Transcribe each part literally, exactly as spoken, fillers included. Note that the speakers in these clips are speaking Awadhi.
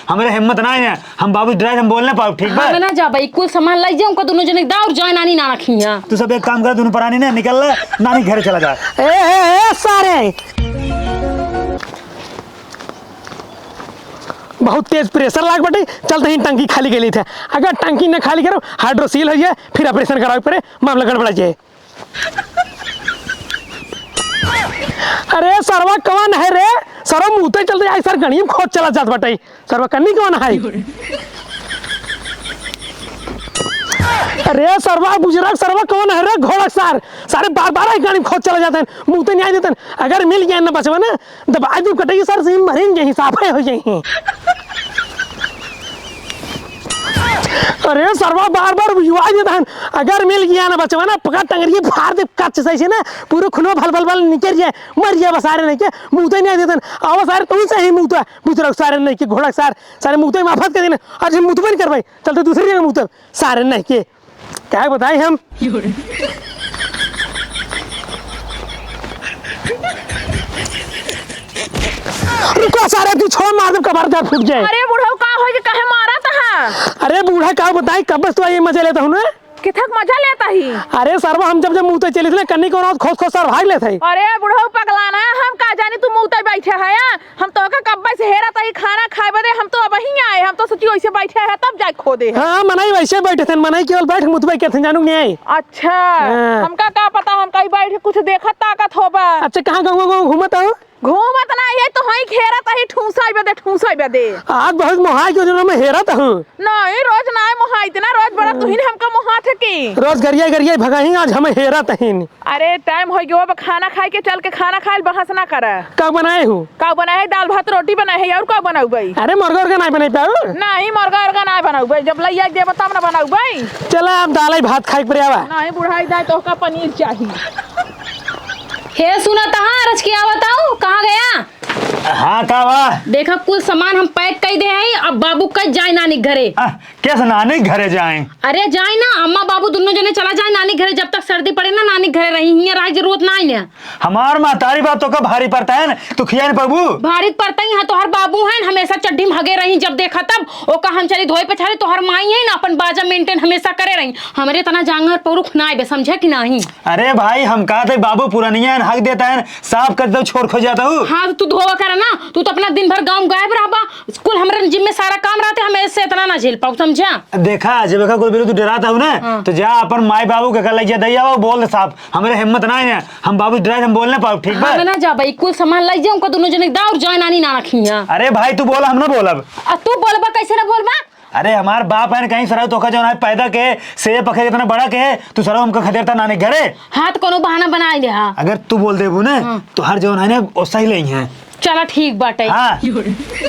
हमरे हिम्मत नाहीं है, हम बाबू डराए, हम बोल ना पाउब, ठीक बा? हम ना जाबे, कुल सामान लाई जाए, उनका दुनो जने दा और जाए नानी ना रखी है। तू सब एक काम कर, दुनो परानी ने निकल ले, नानी घर चला जा। ए, ए, ए, सारे! बहुत तेज pressure लाग बाटे, चलते ही टंकी खाली कर ली थे। अगर टंकी न खाली करो, hydrocele हो जाए, फिर operation करावे पड़े, मामला गड़बड़ा जाए। अरे सरवा कवन है रे? सरवा मुँहते चलते आई सर गणियम खोद चला जात बाटे। सरवा कन्नी कवन है? अरे सरवा बुजरक सरवा कवन है रे? घोड़क सार, सारे बार बार आई गणियम खोद चला जाते हैं, मुँहते नहीं आई देते हैं। अगर मिल गया ना बचवा ना, दबाई दूँ कटई सर से मरेंगे, हिसाब है हो जाए। अरे सरवा बार बार बुझवाई देत हन, अगर मिल गया ना बचवा ना, पकड़ टंगरिये फाड़ दे कच्च सही से ना, पूरे खूनो भल भल भल निकल जाए, मर जाए बसारे नहीं के, मुँहते नहीं देतन, आवा सारे तू सही मुँहते, बुजरक सारे नहीं के, घोड़क सार, सारे मुँहते में आफत कर देना, आज हम मुँहते नहीं करवाई, चलते दूसरी जगह मुँहते, सारे नहीं के, क्या बताई हम? रुका सारे, तू छोड़, मार दे, कबार दे फूट जाए। अरे बुढ़ऊ, का होई के काहे मारत हा? अरे बूढ़ा, का बताई, कब से तो ये मजा लेता हूँ ना। किथक मजा लेता ही? अरे सरवा, हम जब जब मुँहते चली थी ना, कन्नी कौन खोस खोस सर भाग लेते ही। अरे बुढ़ऊ पगला ना, हम का जानी तू मुँहते बैठे है, हम तोहका कब्बे से हेरत हई, खाना खाए बदे, हम तो अबहीं आए, हम तो सोची वैसे बैठे है, तब जाए खोदे है। हाँ, मनई वैसे बैठे थे, मनई केवल बैठ मुतबे के थे, जानू नहीं आई। अच्छा, हाँ। हमका का पता, हमका ही बैठ कुछ देखत ताकत होबा। अच्छा, कहाँ गाँव गाँव घूमत हो? घूमत ना, ये तो हई घेरत हई, ठूसा बदे, ठूसा बदे। आज बहुत मोहाय के जो मैं हेरत हूँ। नहीं, रोज ना मोहा, इतना रोज बड़ा तू ही ने हमका मोहा थे की। रोज गरिया गरिया भगाही, आज हमें हेरत हईन। अरे, टाइम हो गयो, अब खाना खाए के चल के खाना खाए, बहस ना करा। का बनाए हो? का बनाए है? दाल भात रोटी बनाए है, और का बनाऊ भाई? अरे, मुर्गा उर्गा नहीं बनाई पाऊ? नहीं, मुर्गा उर्गा नहीं बनाऊ भाई, जब लैया के देबो तब ना बनाऊ भाई। चला, अब दाल ही भात खाए के पड़े आवा। नहीं, बुढ़ाई जाए तो का पनीर चाहिए। हे, सुना तहाँ, रच के आवत हूँ, कहाँ गया? हाँ, का बा? देखा, कुल सामान हम pack कई दे हई, अब बाबू कई जाए नानी के घरे। आ, कैसे नानी के घरे जाए? अरे जाए ना, अम्मा बाबू दुनो जने चला जाए नानी के घरे, जब तक सर्दी पड़े ना नानी के घरे रही, हियाँ रहे जरूरत ना है ना। हमार महतारी बाप तो का भारी पड़ता है ना, तू खिया नहीं पाबू? भारी पड़ता ही है, तोहर बाबू है ना, हमेशा चड्ढी में हगे रही, जब देखा तब ओका हम चली धोए पछारी, तोहर माई है ना, अपन बाजा maintain हमेशा करे रही, हमरे इतना जांगर पौरुख ना आवे, समझे कि नहीं? अरे भाई, हम कहा थे बाबू पुरनिया है, हक देता है, साफ कर दो, छोड़ खो जाता हूँ। हाँ, तो तू धोवा कर ना, तू तो अपना दिन भर गाँव गायब रहबा, कुल हमरे जिम्मे सारा काम रहते, हम ऐसे इतना ना झेल पाऊ, समझा? देखा, जब एका कुल बेरू तू डरात हऊ ना, हाँ। तो जा अपन माई बाबू के कल जा दैया, वो बोल दे साफ, हमरे हिम्मत ना है, हम बाबू डराए, हम बोल ना पाऊ, ठीक बा? हम ना जाबे, कुल सामान लाई जाए, उनका दुनो जने दा और जाए नानी ना रखी है। अरे भाई, तू बोला, हम ना बोलब। आ तू बोलबा, कैसे ना बोलबा? अरे हमार बाप है ना, कहीं सरऊ तोका जौन है पैदा के, से पखे इतना बड़ा के, तू सरऊ हमका खदेरता नानी घरे। हाँ, तो कोनो बहाना बनाई ले, हाँ। अगर तू बोल देबू ना, हाँ। तो हर जौन है ना, वो सही नहीं है। चला ठीक बाटे। हाँ।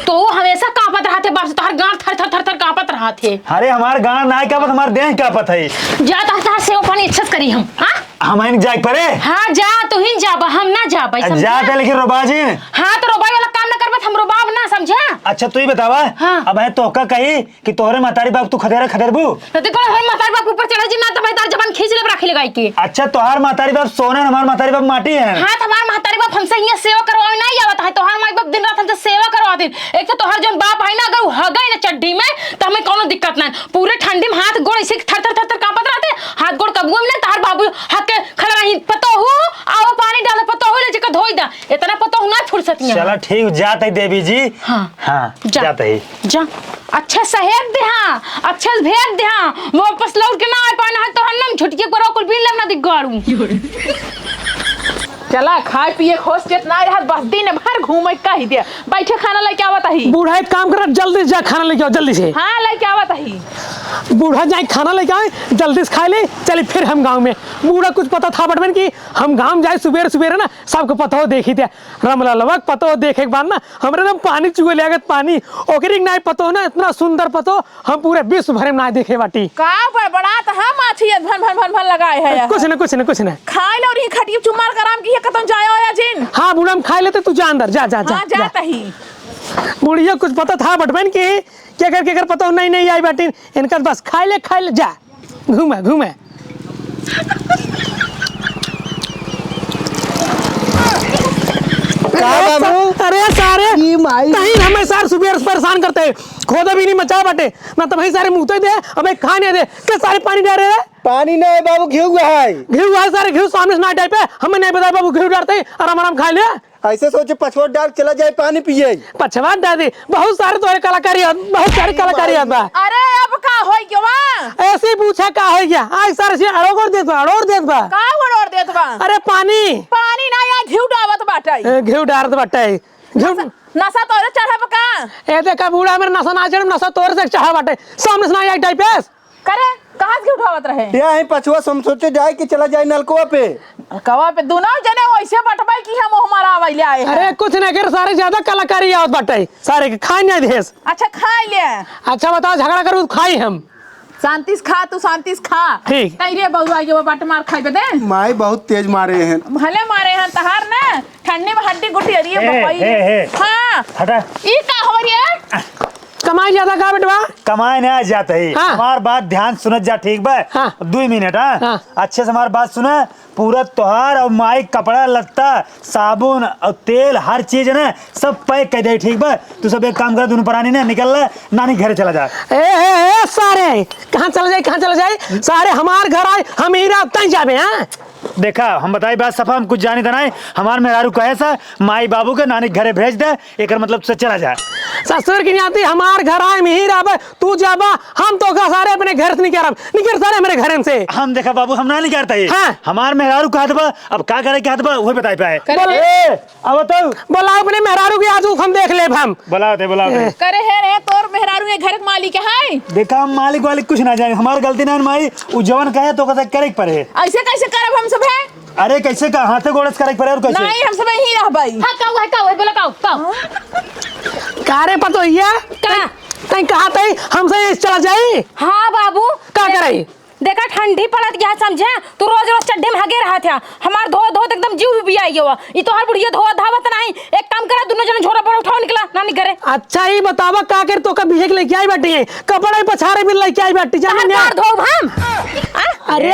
तो हमेशा कांपत रहते बाप से, तोहर गांड थर थर थर थर कांपत रहते। अरे हमार गांड ना कांपत, हमार देह कांपत है। जा तोहर, तोहर सेवा पानी अच्छे से करी हम, हाँ? हम आइन जाए परे? हाँ जा, तू ही जाबा, हम ना जाबा, समझा? जाते लेकिन रोबा जी। हाँ तो रोबाई वाला काम ना करबा, हम रोबाब ना, समझा? अच्छा तू ही बतावा, हाँ। अब है तोहका कही कि तोहरे महतारी बाप तू खदेरा खदेरबू? तो देखो, हमारे महतारी बाप ऊपर चढ़ा जी ना, तो भाई तार जबान खींच लेब, राखी लगाई के। अच्छा, तोहार महतारी बाप सोना है, हमार महतारी बाप माटी है। हाँ, तो हमार महतारी बाप हमसे हियाँ सेवा करवावे नहीं आवत है, तोहार माई बाप दिन रात हमसे सेवा करवा दिन। एक तो तोहार जौन बाप है ना, अगर वो हगे ना चड्ढी में, तो हमें कौनो दिक्कत ना है। पूरे ठंडी में हाथ गोड़ ऐसे थर थर थर थर कांपत रहते, हाथ गोड़ कबुआ में ना, तोहार बाबू हाथ के खड़ा रही, "पतोहू, आओ पानी डालो, पतोहू ले जाकर धोई दा।" इतना पतोहू ना फुर्सत नहीं है। चला ठीक, जात है देवी जी। हाँ। हाँ, जा। जात है। जा, अच्छे से हेद दे, हाँ, अच्छे से भेद दे, हाँ, वापस लौट के ना आ पाए, ना तो हन्नम झुटके पर कुल बीन लेम ना दिगाड़ू। चला, खाए पिए के होश चेत ना रहत, बस दिन भर घूमे कही दे। बैठे, खाना लेके आवत ही। बूढ़ा, एक काम कर, जल्दी से जा, खाना लेके आओ, जल्दी से। हाँ, लेके आवत ही। बूढ़ा जाए, खाना लेके आए, जल्दी से खा ले, चली फिर हम गाँव में। बूढ़ा कुछ पता था बटवन कि हम गाँव जाए सुबेर सुबेर ना, सबको पता हो, देखी दे। रमललवा के पतोह देखे के बाद ना, हमरे एकदम पानी चुए लागत, पानी। ओकरी के नाई पतोह ना, इतना सुंदर पतोह हम पूरे विश्व भर में नाई देखे बाटी। का बड़बड़ात है माछी, ये भन भन भन भन लगाए है। कुछ न, कुछ न, कुछ न। खाए लो और ये खटिया चुमार कराम की, ये कतन जाए होया जिन। हाँ, बूढ़ा, हम खाए लेते, तू जा अंदर, जा, जा, जा, हाँ, जा। जात ही। बुढ़िया कुछ पता था बटबन की, केकर केकर पतोह नहीं, नहीं आई बाटी, इनका बस खाए ले, खाए ले, जा। घूमे, घूमे। का अरे बाबू? सा-, अरे सारे, ई माई। तहीं हमें सार सुबेर से परेशान करते हैं। खोदे भी नहीं मचा बाटे, ना तो भाई सारे मुँह तो दे, हमें खाने दे। के सारे पानी डारे रे? पानी नहीं बाबू, घिउ है। घिउ है सारे, घिउ सामने से ना डाल पे, हमें नहीं बताया बाबू, घिउ डारते हैं, आराम आराम खा ले। ऐसे सोचे पछवा डार चला जाए पानी पिए। पछवा डार दे, बहुत सारे तोरे कलाकारी है, बहुत सारे कलाकारी है बा। अरे अब का होई गवा? ऐसे ही पूछा का होई गया? आज सारे से अड़ोर देत बा, अड़ोर देत बा। का अड़ोर देत बा? अरे पानी। पानी ना, या घिउ डावत बाटे। ए, घिउ डारत बाटे। घिउ नशा, नशा तोरे चढ़ब का? ए देखा बूढ़ा, मेरे नशा ना चढ़े, नशा तोरे से चढ़ा बाटे। सामने से ना आई टाइप है। करे, कहाँ से उठावत रहे? या ही पछुआ से हम सोचे जाए कि चला जाए नलकवा पे। नलकवा पे दोनों जने वैसे बटबै कि हम हमारा आवे ले आए हैं। अरे कुछ नहीं कर, सारे ज्यादा कलाकारी आवत बाटे, सारे के खाए नहीं देस। अच्छा खाए ले। अच्छा बताओ, झगड़ा करू तो खाई हम। शांति से खा, तू शांति से खा। ठीक। तैरे बउआ ये बट मार खाइबे दे। माई बहुत तेज मारे हैं। भले मारे हैं तहार ना, ठंडी में हड्डी गुटी अरिए ए, बपाई। ए, ए। हाँ। हटा। ई का हो रही है? कमाई ज्यादा का बेटवा? कमाई ना जात ही। हाँ। हमार बात ध्यान सुनत जा, ठीक बा? हाँ। दुई मिनट, हाँ? हाँ। अच्छे से हमार बात सुना। पूरा तोहार और माई कपड़ा लत्ता, साबुन और तेल, हर चीज ना सब पैक कर दे, ठीक बा? तू सब एक काम कर, दोनों परानी ना निकल ले, नानी घरे चला जा। ए, ए, ए, सारे, कहाँ चला जाए, कहाँ चला जाए? सारे हमार घर आए, हम ही रात तक जाबे, हाँ? देखा, हम बताई बात सफा, हम कुछ जानी त नाई। हमार मेहरारू कहे सा, माई बाबू के नानी के घरे भेज दे, एकर मतलब से चला जा। ससुर की नाती हमार घर आए, हम ही रहबे, तू जाबा, हम तोका सारे अपने घर से निकारब, निकर सारे हमरे घरन से। हम देखा बाबू, हम ना निकारता ही। हाँ। हमार मेहरारू कहत बा, अब का करे कहत बा, उहे बताई पाए। करे। बोल। ए, अब तो बोलाओ अपने मेहरारू के, आज उ हम देख लेब हम। बोलाओ ते, बोलाओ ते। करे है रे, तोर मेहरारू ये घर के मालिक है? देखा, हम मालिक वालिक कुछ ना जाने, हमार गलती ना है माई, उ जवन कहे तो कसे करे के पड़े। ऐसे कैसे करब हम सब है? अरे कैसे का, हाथे गोड़े से करे के पड़े और कैसे? नहीं, हम सब यहीं रहबई। हाँ, का हुआ है, का हुआ है, बोला का हुआ, का हुआ? का रे पतोहिया? का? तैं, तैं कहा तई हमसे ये चला जाई? हाँ बाबू। का करई? देखा, ठंडी पड़त गया, समझे? तू रोज रोज चड्ढे में हगे रहत है। हमार धो धो एकदम जीव उबिया गया। ई तोहार बुढ़िया धोआ धावत नहीं। एक काम करा, दोनों जने झोरा पर उठाओ, निकला नानी घरे। अच्छा, ई बतावा, का कर तोका बिहे के लेके आई बाटी है? कपड़ा ही पछारे बिन लेके आई बाटी, जाने तहार न्या। कार धोब हम? आ? अरे।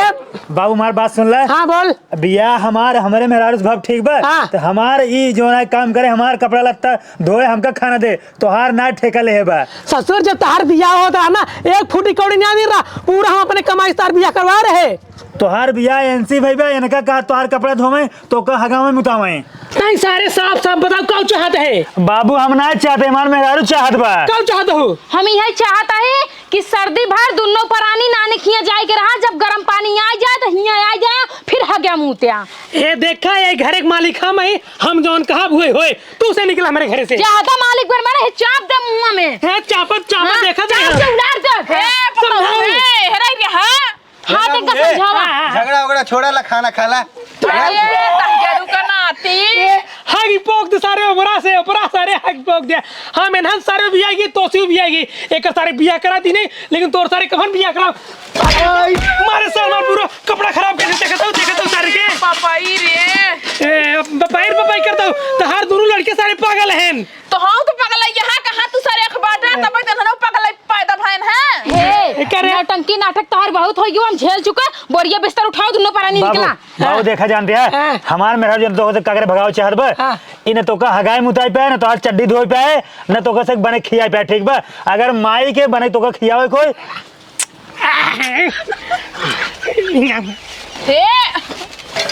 बाबू, हमार बात सुन ले। हाँ, बोल। बिया हमार, हमरे मेहरारू से भाव ठीक बा? हाँ। तो हमार ई जो ना काम करे, हमार कपड़ा लत्ता धोए, हमका खाना दे। तोहार ना ठेका लेहे बा। ससुर, जब तोहार बियाह होत रहा ना, एक फूटी कौड़ी ना दे रहा, पूरा हम अपने कमाई से तोहार बियाह करवा रहे। तोहार बियाह एनसी भई बा, इनका का तोहार कपड़ा धोवे, तोका हगावे मुतावे। नहीं सारे, साफ साफ बताओ, का चाहत है? बाबू, हम ना चाहते, हमार मेहरारू चाहत बा। का चाहत हो? हम यही चाहत है कि सर्दी भर दुनो परानी नानी खिया जाए के रहा, जब गरम पानी आ जाए तो हिया आ जाए, फिर हग्या मुत्या। ए देखा, ये घर के मालिक हम ही, हम जौन कहब हुए होए, तू से निकल हमरे घरे से। ज्यादा मालिक बन मारे है, चाप दे मुंह में। है, चापत, चापत हाँ, देखा चाप जाए। के उलार दे। हे, समझाओ। पतोहू, हे, हेराई रे, हाँ। हाँ, देखा ए, समझावा। हाँ, हाँ। झगड़ा उगड़ा छोड़ा ला, खाना खा ला। अरे, तंजरू का नाती। ए, हग पोक दे सारे, ओपरा से, ओपरा सारे हग पोक दे। हाँ, मेहनत सारे भी आएगी, तोसी भी आएगी। एक सारे बियाह करा दी नहीं, लेकिन तोर सारे कफन बियाह करा। आई। मारे सारे मार पूरा कपड़ा खराब कर दे, देखत हो, देखत हो सारे के। पापाई रे। ए, बपाई रे, बपाई करत हो। तहार दोनों लड़के सारे पागल हैं। तो हाँ, तो पागल है, यहाँ कहाँ तू सारे अखबार है, तब तो दोनों पागल है, पैदा भयन है। ए, ए, का रे? नौटंकी नाटक तहार बहुत हो गयो, हम झेल चुके। बोरिया बिस्तर उठाओ, दोनों परानी बाबू, निकला। बाबू, हाँ। देखा जानते हैं, हाँ। हमार मेहरारू जन तो का करे भगाओ चाहत बा। हाँ। इन्हें तो का हगाई मुताई पे, न तो आज चड्डी धोई पे, न तो का से बने खियाई पे, ठीक बा? अगर माई के बने तो का खियावे कोई, हे,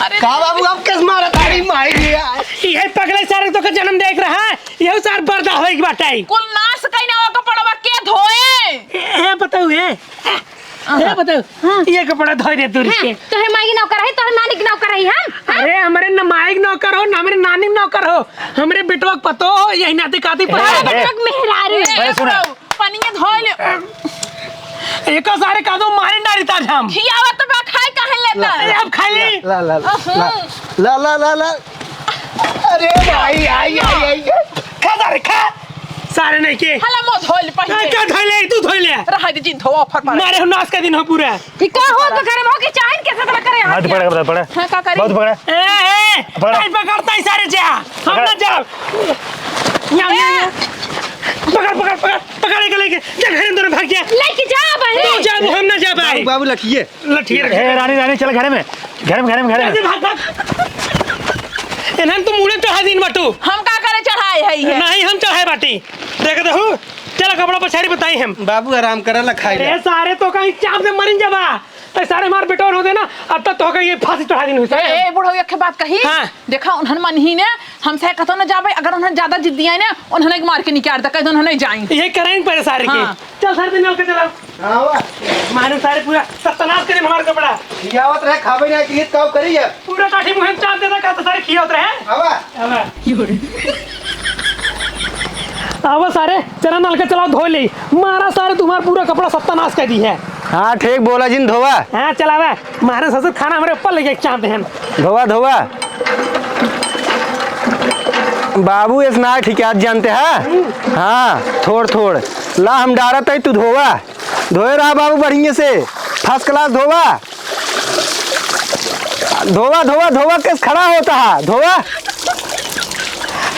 अरे का बाबू, आप किस मारा तारी माई रे यार? ये पगले सारे तो का जन्म देख रहा है, यही सार बर्दा होई की बात आई। कुल नाश कइना ओका पड़वा के धोए? ए, ए, बताओ, ए, ए, बताओ, हाँ। ये कपड़ा धोए दे दूर हाँ, के। तोहरे माई के नौकर है, तोहरे नानी के नौकर है हम? हाँ? अरे, हमरे न माई के नौकर हो, न हमरे नानी के नौकर हो, हमरे बेटवा के पतो हो, यही नाती काती पर ए, ए, बेटवा के मेहरारू। ए, ए, सुना। पनिया धोए ले। एका सारे का दो मारे डारी ताज हम। खियावत बा, खाए काहे लेता? अरे, अब खाई ली। ला, ला, ला, अहं। ला, ला, ला, ला। अरे भाई, आई, आई, आई, आई। खा सारे, खा। सारे नहीं के। हला मो धोए ले पहिले। ए, का धोए ले? तू धोए ले। रहा दे जिन धोआ फर मारे। मारे हम नाश का दिन हो पूरा। ई का हो तो घर में हो के चाहे कैसे तो करे हाथ हाथ पकड़, पकड़, पकड़। हाँ, का करी? बहुत पकड़। ए, ए, पकड़। नहीं पकड़ता ही सारे जा। हम पकड़। ना जाओ। ना, ना, ए। ना। पकड़, पकड़, पकड़, पकड़ के लेके। जा घर में दोनों भाग जा। लेके जा बहन। तू जा, वो हम ना जा भाई। बाबू, बाबू, लठिए। लठिए रख। ए, रानी, रानी, चल घरे में। घरे में, घरे में, घरे में। भाग, भाग। इन्हन तू मुड़े चढ़ा दिन बाटू। हम का करे चढ़ाए है ये? नहीं, हम चढ़ाए बाटी। देख दहू, चला कपड़ा पछाड़ी बताई हम। बाबू आराम करा ला, खाई अरे ला। सारे तो कहीं चाप से मरिन जाबा। तो सारे हमार बेटोर होते ना, अब तक तो कहीं ये फांसी चढ़ा दिन हुई ए, सारे। ए, बुढ़ऊ, एक बात कही। हाँ। देखा, उन्हन मन ही ने हमसे कतो न जाबे, अगर उन्हन ज्यादा जिद्दी आए ना, उन्हन एक मार के निकाल दे, कह दो उन्हन नहीं जाए। ये करें पहले सारे के। हाँ। चल सारे दिन नलका चला। हाँ, वाह। मारे सारे पूरा सत्यानाश करे हमार कपड़ा। खियावत रहे, खाबे ना, कि का करी अब? पूरा काठी मुँह में चाप देता, का तो सारे खियावत रहे। आवा। आवा। आवा सारे, चला नलका चलाओ, धो ले। मारा सारे, तुम्हारा पूरा कपड़ा सत्यानाश कर दी है। हाँ, ठीक बोला जिन धोवा। हाँ, चलावा। मारे ससुर खाना हमरे ऊपर लेके चाप देहन। धोवा, धोवा। बाबू, इस ना ठिकात जानते हैं? हाँ, थोड़, थोड़। ला, हम डारत है, तू धोवा। धोए रहा बाबू बढ़िया से, first class धोवा। धोवा, धोवा, धोवा, किस खड़ा होता है? धोवा।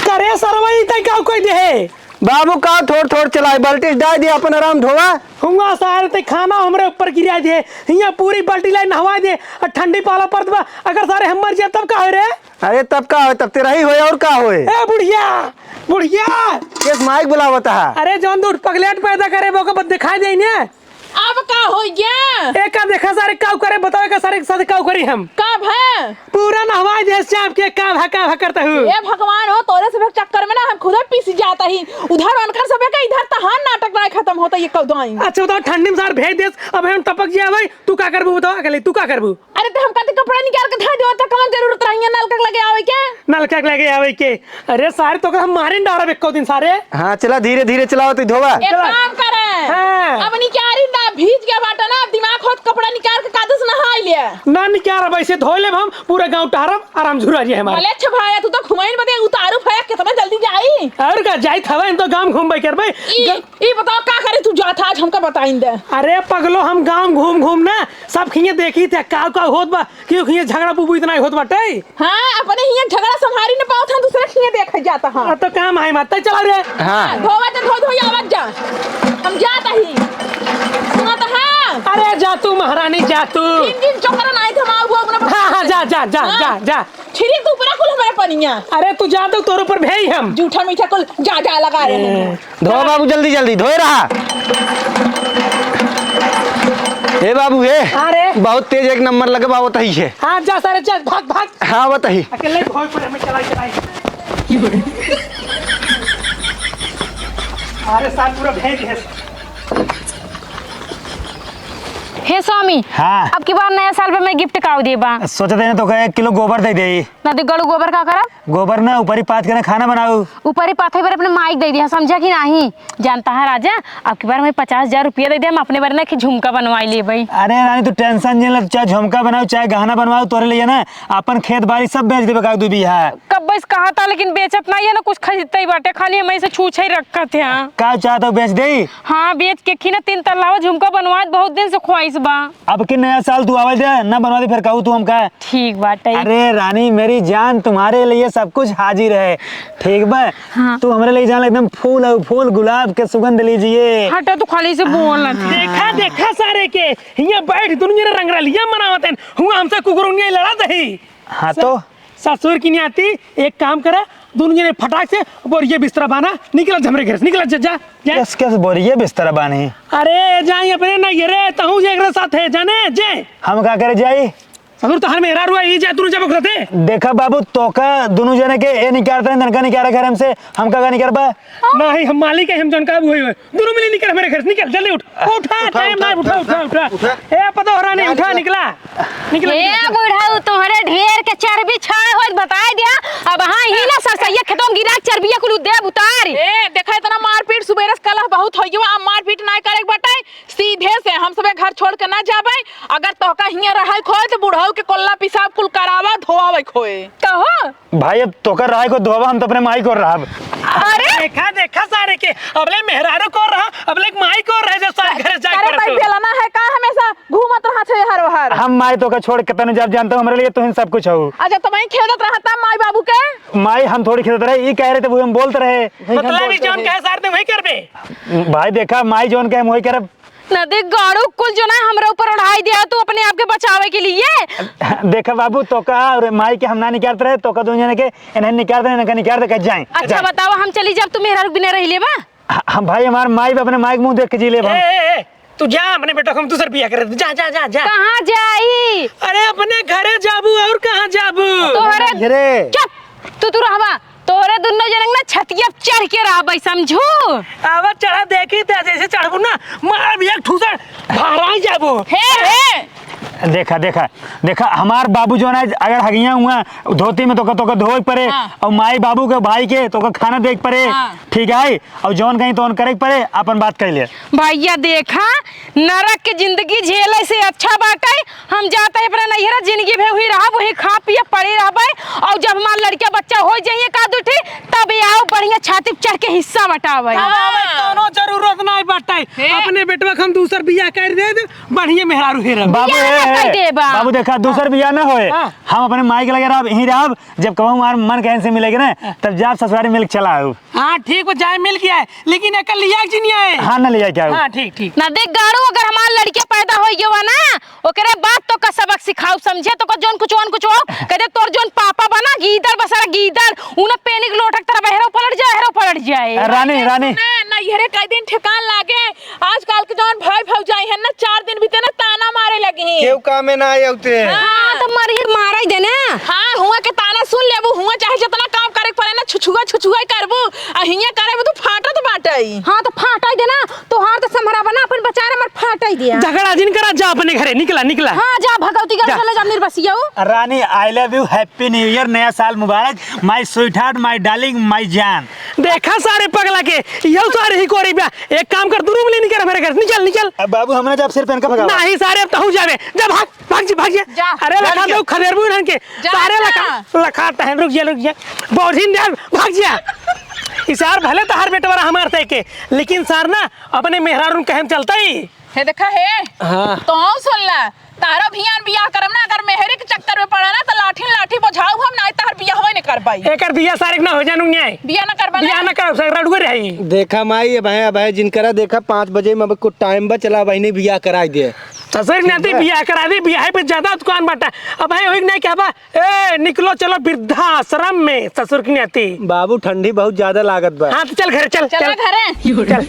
करे सरवा, ई तै का कोई दे है? बाबू का थोड़ थोड़ चलाए, बाल्टी डाल दे, अपन आराम धोवा। हुआ सारे ते खाना हमरे ऊपर गिरा दे, हियाँ पूरी बाल्टी लाई नहवा दे, और ठंडी पाला परत बा, अगर सारे हम मर जाए तब का होए रे? अरे तब का होए, तब तेरा ही होए और का होए? ए बुढ़िया, बुढ़िया। किस माइक बुलावत है? अरे जौन दूध पगलेट पैदा करे, वो को बस दिखाई दे ने। अब का हो गया? ए का देखा सारे काऊ करे, बताओ का सारे के साथ काऊ करी हम? का भा? पूरा नहवाई दे चाप के, का भा, का भा करता हूँ। ए भगवान हो, तोरे सब चक्कर में ना हम खुदे पीस जाता ही। उधर उनकर सब के, इधर तहार नाटक ना खत्म होता ये कौदाई। अच्छा बताओ, ठंडी में सार भेज देस, अब हम टपक जाए भाई, तू का करबू बताओ, अकेले तू का करबू? अरे तो हम कहते कपड़ा निकाल के धर दो, तो कौन जरूरत रही है नलका के लगे आवे के? नलका के लगे आवे के? अरे सारे तो हम मारे न डारब एको दिन सारे। हाँ, चला धीरे धीरे चलाओ, तू धोवा। एक चला। काम करे। हाँ। अब निकारी ना, भीज गया बाटा ना, अब दिमाग होत कपड़ा निकाल के कादस नहाई ले। ना निकारब, ऐसे धो लेब हम, पूरा गाँव टहरब, आराम झुरा जाए हमारे। भले अच्छा भाया, तू तो घुमाइन बदे उतारू भया, कितना जल्दी जाई। और का, जाई थवा, इन तो गाँव घूमबे करबे। ई, ग- ई बताओ का करे तू जात, आज हमका बताइन दे। अरे पगलो, हम गाँव घूम घूम ना, सब खिए देखी थे, का का होत बा, क्यों खिए झगड़ा बुबू इतना ही होत बाटे। हाँ, अपने हियाँ झगड़ा संभारी न पावत हन, दूसरे के हियाँ देखे जात हन। अब तो काम है मत, चला रे। हाँ। धोवा तो धो धोई आवत जा। हम जात ही। सुनत हा? अरे जा तू महारानी, जा तू। जिन जिन चोकरन आए थे, माँ, वो अपना हाँ, हाँ, जा, जा, जा, हाँ। जा, जा। छिरी तू पूरा कुल हमारे पनिया। अरे तू जा तो तोर ऊपर भेई हम। जूठा मीठा कुल जा, जा लगा रहे हैं। ए। धो बाबू, जल्दी जल्दी धोए रहा। हे बाबू, हे। हाँ रे। बहुत तेज, एक नंबर लगे बा, आवत ही है। हाँ, जा सारे, जा, भाग, भाग। हाँ, आवत ही। अकेले धोए पड़े, हमें चलाई, चलाई। अरे सार पूरा भेज है। हे स्वामी, हाँ। अब की बार नया साल पे मैं gift काऊ देबा? सोचते हैं तो कहे एक किलो गोबर दे दे। ना दे गड़ू गोबर का करब? गोबर ना, ऊपरी पाथ के ना खाना बनाऊ। ऊपरी पाथे पर अपने माइक दे दिया, समझा कि नहीं? जानता है राजा, अब की बार मैं पचास हजार रुपया दे दे, हम अपने बारे ना एक झुमका बनवाई लेबई। अरे रानी, तू tension नहीं ले, चाहे झुमका बनाऊ, चाहे गहना बनवाऊ, तोरे लिए ना अपन खेत बाड़ी सब बेच देबे का दू बीघा। कब बस कहा था, लेकिन बेचत नहीं है ना, कुछ खरीदते ही बाटे, खाली हम ऐसे छूछे ही रखत हैं। का चाहत हो, बेच दे? हाँ, बेच के खी ना तीन तल्ला झुमका बनवाए, बहुत दिन से ख्वाहिश बा। अब के नया साल तू आवे दे, ना बनवा दे, फिर कहू तू हमका। ठीक बाटे। अरे रानी मेरी जान, तुम्हारे लिए सब कुछ हाजिर है, ठीक बा? हाँ। तू हमरे लिए जान एकदम फूल है, फूल गुलाब के सुगंध लीजिए। हटा, तू खाली से बोल ना। देखा, देखा सारे के, हियाँ बैठ दुनिया ने रंगरलिया मनावत हैं, हुआ हमसे कुकुरुनिया लड़ा दही। हाँ तो? ससुर की नाती, एक काम करा, दोनों जने फटाक से बोरिया बिस्तरा बाना, निकला हमरे घर से, निकला, जा, जा, जा। कस, कस बोरिया बिस्तरा बानी? अरे, जाई अपने नैहरे, तहूँ जे एकरे साथ है, जाने, जे। हम का करे जाई? ससुर तोहार मेहरारू आई, जा, दोनों जब ओकरा थे। देखा बाबू, तोका दोनों जने के ए निकारते हैं, तनका निकारे घर हमसे, हम का, का निकारबा? नहीं, हम मालिक है, हम जन का वो है। दोनों मिली निकल हमारे घर से, निकल, जल्दी उठ। उठा, उठा, टाइम उठा, ना, उठा, उठा, उठा, उठा, उठा। उठा। ए, पता हो रहा नहीं, जा, उठा, जा। निकला। निकला, ए, निकला, निकला। बुढ़ऊ, तोहरे ढेर के चर्बी छाए होत बताई दिया। अब हाँ, ही ना सरसैया खेतों में गिरा के चर्बिया कुल देब उतार। ए, देखा, इतना मारपीट सुबेरे से कलह बहुत हो गया, अब मारपीट ना करे के बटाई। सीधे से हम सबे घर छोड़ के ना जाबे। अगर तोहका हियाँ रहे खोए, तो बुढ़ऊ के कोल्ला पिसाब कुल करावा, धोआवे खोए। कहो। भाई, अब तोकर रहा को धोबा, हम तो अपने माई को रहब। अरे! देखा, देखा सारे के, अबले मेहरारू को रहा, अबले माई को रह जा, सारे घर जाए अरे पड़त भाई, हो। बेलना है का, हमेशा घूमत रहा छे हर ओहर। हम माई तोका छोड़ के तने जब जानता हूँ, हमरे लिए तुहिन सब कुछ हो। अच्छा, तो वहीं खेदत रहा था माई बाबू के? माई हम थोड़ी खेदत रहे, ई कह रहे थे, वो हम बोलते रहे। मतलब, ई जौन कहे सार ते वही करबे। भाई देखा, माई जौन कहे, हम वही करब। नदी गाड़ू कुल जो ना हमरा ऊपर ओढ़ाई दिया तू अपने आप के बचावे के लिए। देखा बाबू, तोका और माई के हम ना निकारत रहे, तोका दोनों जने के इन्हें निकार दे, इन्हें निकार दे, कह जाए। अच्छा बताओ, हम चली जब तू मेहरारू बिना रही लेबा? ह-, हम भाई, हमार माई भी अपने माई के मुंह देख के जी लेबा। ए, ए, ए, तू जा, अपने बेटा को हम दूसर बियाह कर दे। जा, जा, जा, जा। कहाँ जाई? अरे अपने घरे जाबू, और कहाँ जाबू? तोहरे घरे। चुप, तू, तू रहबा। तोहरे दुनो जनक ना छतिया चढ़ के रहबे, समझू? अब चढ़ा देखी त, जैसे चढ़बू ना, मार भी एक ठूसर भराई जाबू। हे, हे। देखा, देखा, देखा, हमार बाबू जो ना, अगर हगिया हुआ धोती में तोका, तोका धोए पड़े, हाँ। और माई बाबू के, भाई के तोका खाना देख पड़े, हाँ। ठीक है, और जौन कहीं तौन करे पड़े, अपन बात कर ले। भैया देखा, नरक के जिंदगी झेले से अच्छा बाटे, हम जाते हैं अपना नैहरा, जिंदगी भर वही रहब, वही खा पिए पड़े रहबे, और जब हमार लड़का बच्चा हो जाइए का दुठी, तब ये आओ बढ़िया छाती पे चढ़ के हिस्सा बटावे। अब आवे हाँ। कौनो जरूरत नहीं बाटे, हे। अपने बेटवा के हम दूसर बियाह कर दे, बढ़िया मेहरारू हेरब। बाबू, बियाह ए, ना ए, कर देबा। बाबू देखा, दूसर बियाह ना होए। हाँ। हम अपने माई के लगे रहब, यहीं रहब। जब कहूँ हमार मन कहन से मिलेगी ना, हाँ। तब जाब ससुरारी मिल के चला आऊ। हाँ, ठीक बा, जाए मिल के आए, लेकिन एकर लिया के जिनिया है। हाँ, ना लिया के आऊ। हाँ, ठीक, ठीक। ना देख गाड़ू, अगर हमार लड़के पैदा हो गया ना, ओकरे बाद तोका सबक सिखाऊ, समझे? तोका जौन कुछ, ओन कुछ हो, कह दे तोर जौन पापा बना, गीदड़ बसरा गीदड़, उन्हें पेनिक लोटक तरह बहरो पलट जाए, बहरो पलट जाए। रानी, रानी। सुना, ना यहरे कई दिन ठिकान लागे, आजकल के जौन भाई भौजाई है ना, चार दिन बीते ना ताना मारे लगी। केहू काम में ना आए होते। हाँ, तो मरी मारा ही देना। हाँ, हुआ के ताना सुन लेबू, हुआ चाहे जितना काम करे के पड़े ना, छुछुआ, छुछुआ ही करबू, आ हियां करे में तू फाटत बाटई। हाँ, तो फाटई देना, तोहार तो संभरा बना, अपन बचार हमर फाटई दिया। झगड़ा जिन करा, जा अपने घरे, निकला, निकला। हाँ, जा भगवती घर जा। चले जा, निर्बसिया। रानी, I love you, happy new year, नया साल मुबारक, my sweetheart, my darling, my जान। देखा सारे पगला के, यहू सारे ही कोरी बा। एक काम कर, तू रूम ले निकल मेरे घर, निकल, निकल। अब बाबू, हमने जब सिर पहन के भगावा। नहीं सारे, अब तहू जावे, जा भाग, भाग जी, भाग जी। जा। अरे लखा जा। तो खदेरबू इन्हन के। जा, सारे जा। लखा, लखा टहन, रुक जा, रुक जा। बौझिन दे, भाग जा। ई सार भले तहार बेटवा हमार तय के, लेकिन सार ना अपने मेहरारून कहे में चलता ही। हे देखा हे। हाँ। तो सुन ला, तारो भियान बियाह करब ना, अगर मेहरी के चक्कर में पड़ा ना, तो लाठी लाठी बजाऊ हम, नाहीं तहर बियाह होए न करबाई। एकर बियाह सारे के ना हो जानू न्याय। बियाह ना करबा ना? बियाह ना करब, सब रड़ुए रही। देखा माई, अब है, अब है, जिनकरा देखा पाँच बजे में अब कुछ टाइम बा, चला बहिनी बियाह कराई दे। ससुर के नाती बियाह करा दी, बियाह पे ज्यादा दुकान बाटा। अब है, वही नहीं कहबा, "ए, निकलो, चलो वृद्धाश्रम में", ससुर के नाती। बाबू, ठंडी बहुत ज्यादा लागत बा। हाँ, तो चल घरे, चल, चला चल। घरे। चल।